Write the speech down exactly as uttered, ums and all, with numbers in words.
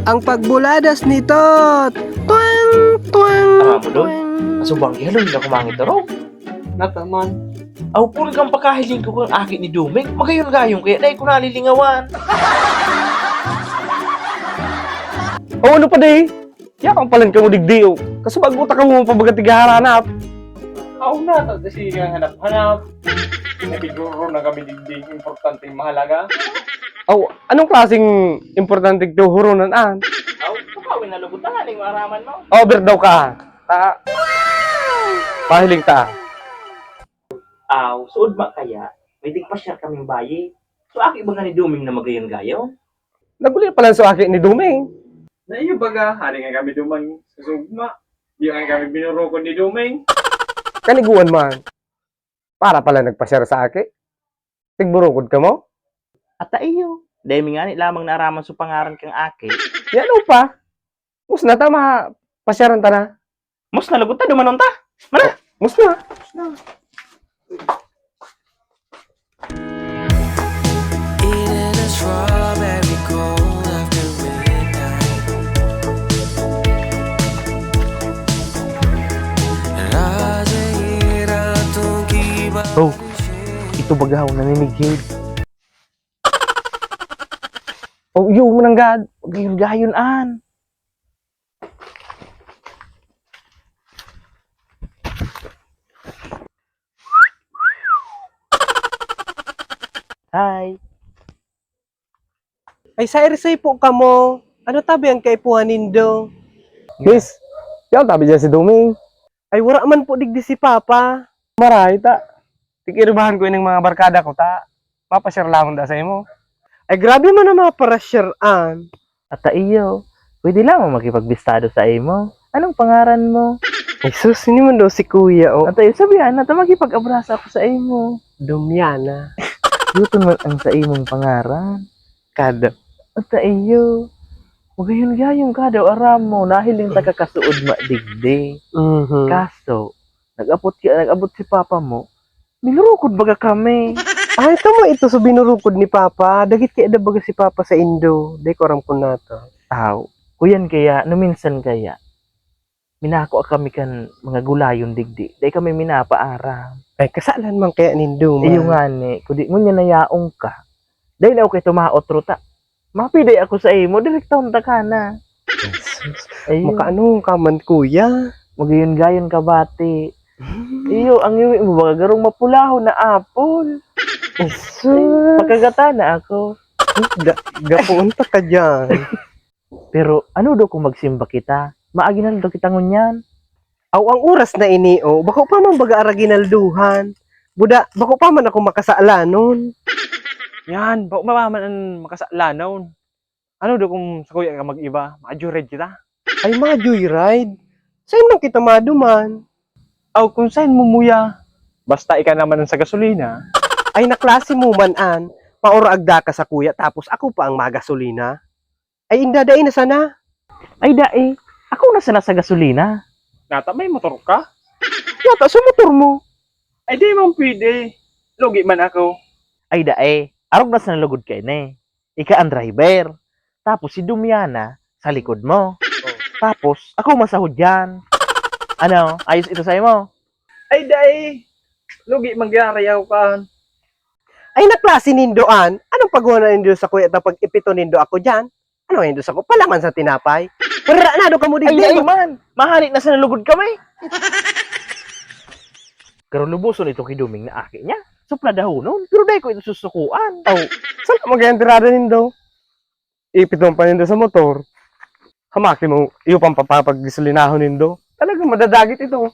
Ang pagbuladas ni Tot. Twang, twang, Tama mo, Dol? Twang. Asubang, gihaloy na kumangit na raw. Nataman. Aw, puro kang pakahiling ko kang aki ni Doming. Magayon-gayon kaya, dai ko nalilingawan. O, ano pa, di? Yaon palan kamo digdi, o. Kasubag mo ta kamo, pabaga tigaharanap. Aw, nata, da sige kang hanap-hanap. Nabiguro na kami digdi, importanteng mahalaga. Aw, anong klaseng importanteng tuhoronan an? Aw, ikaw, inalugot na nga ning maaraman mo. Over daw ka. Ta. Pahiling ta. Aw, suod ma kaya, may tigpasyar kaming bayi. So, aki ba nga ni Doming na magayon-gayon? Naguli palan so aki ni Doming. Na iyo baga, hari nga kami duman sa sugma. Di nga kami binurukod ni Doming. Kaniguan man. Para pala nagpasyar sa aki. Tigburukod kamo? Ata iyo. Dai mi ngani lamang naaraman so pangaran kang aki. Yan o pa. Mus na ta, ma-, pasyaran ta na. Mus na, lagot ta, dumanon ta. Mana? Oh, mus na. Eating a strawberry cold after midnight. Raja hira tu ki Bro, ito baga, oh, naninighid. Oh, iyo, mananggad. Gayon-gayon an. Hi. Ay, sa Irisay po kamo. Ano tabi ang kaipuhan nindo? Miss, yaon tabi diyan si Doming. Ay, wara man po digdi si Papa. Marahay ta. Tikiribahan ko ining mga barkada ko ta. Mapasyar lamang da sa imo. Ay, grabe man ang mga parasyar an. Ata iyo, pwede lamang makipagbistado sa imo. Anong pangaran mo? Ay sus, ini man daw si Kuya, oh. Ata iyo, sabihan na ta, makipag-abraso ako sa imo. Dumiana. Yuton man ang sa imong pangaran. Kada. Ata iyo, magayon-gayon ka daw, aram mo, nahiling ta ka kasuod madigdi. Mhm. Kaso, nag-abot ki-, nag-abot si papa mo, binurukod baga kami. Ay, tama ito sa binurukod ni Papa. Dagit kaya da baga si Papa sa indo. Di ko aram kung nato. Aw, kuyan kaya, no minsan kaya, minakua kami kan mga gulayon digdi. Dai kami minapaaram. Ay, kasalan man kaya nindo man. Iyo ngani, kundi ngunyan na yaon ka. Dai na ako kay tumaot, Ruta. Mapiday ako sa imo, direktahon ta ka na. Jesus. Ayun. Makaano ka man, kuya? Magayon-gayon ka bati. Hmm. Iyo, ang iwi mo, baga garong mapulahon na apple. Jesus. Pakagata na ako. Ga-, gapuon ta ka dyan. Pero ano daw kung magsimba kita? Maaginaldo kita ngunyan. Aw, ang oras na ini, oh. Bako pa man baga araginalduhan. Buda, bako pa man ako makasalanon. Yan, bako pa man an makasalanon. Ano daw kung sakuya ka mag-iba? Ma-joyride kita? Ay, ma-joyride? Saan man kita maduman? Aw, kung saan mo, muya. Basta ika naman ang sa gasolina. Ay, naklase mo man, an. Mauragda ka sakuya, tapos ako pa ang magasolina. Ay, inda, dai na sana. Ay, dai. Ako na sana sa gasolina. Nata, may motor ka? Yata, sa motor mo. Ay, di man pwede. Lugi man ako. Ay, dai. Arog na sana lugod ka ini. Ika ang driver. Tapos si Dumiana sa likod mo. Oh. Tapos, ako masahod yan. Ano, ayos ito sa'yo mo? Ay, dai. Lugi man gyarayaw ka. Ay, naklase nindo, an. Anong paghunanan nindo sakuya ta pag ipito nindo ako dyan? Ano nindo sako? Palaman sa tinapay? Paranado kamo digdi. Ay, dai man. Mahali na sa nalugod kami. Pero lubuson ito ki Doming na aki niya. Supladahonon. Pero dai ko ito susukuan. Aw, saan ka magkayantirada nindo? Ipit mo pa nindo sa motor. Hamaki mo, iyo pang papapaggasolinahon nindo. Talagang madadagit ito.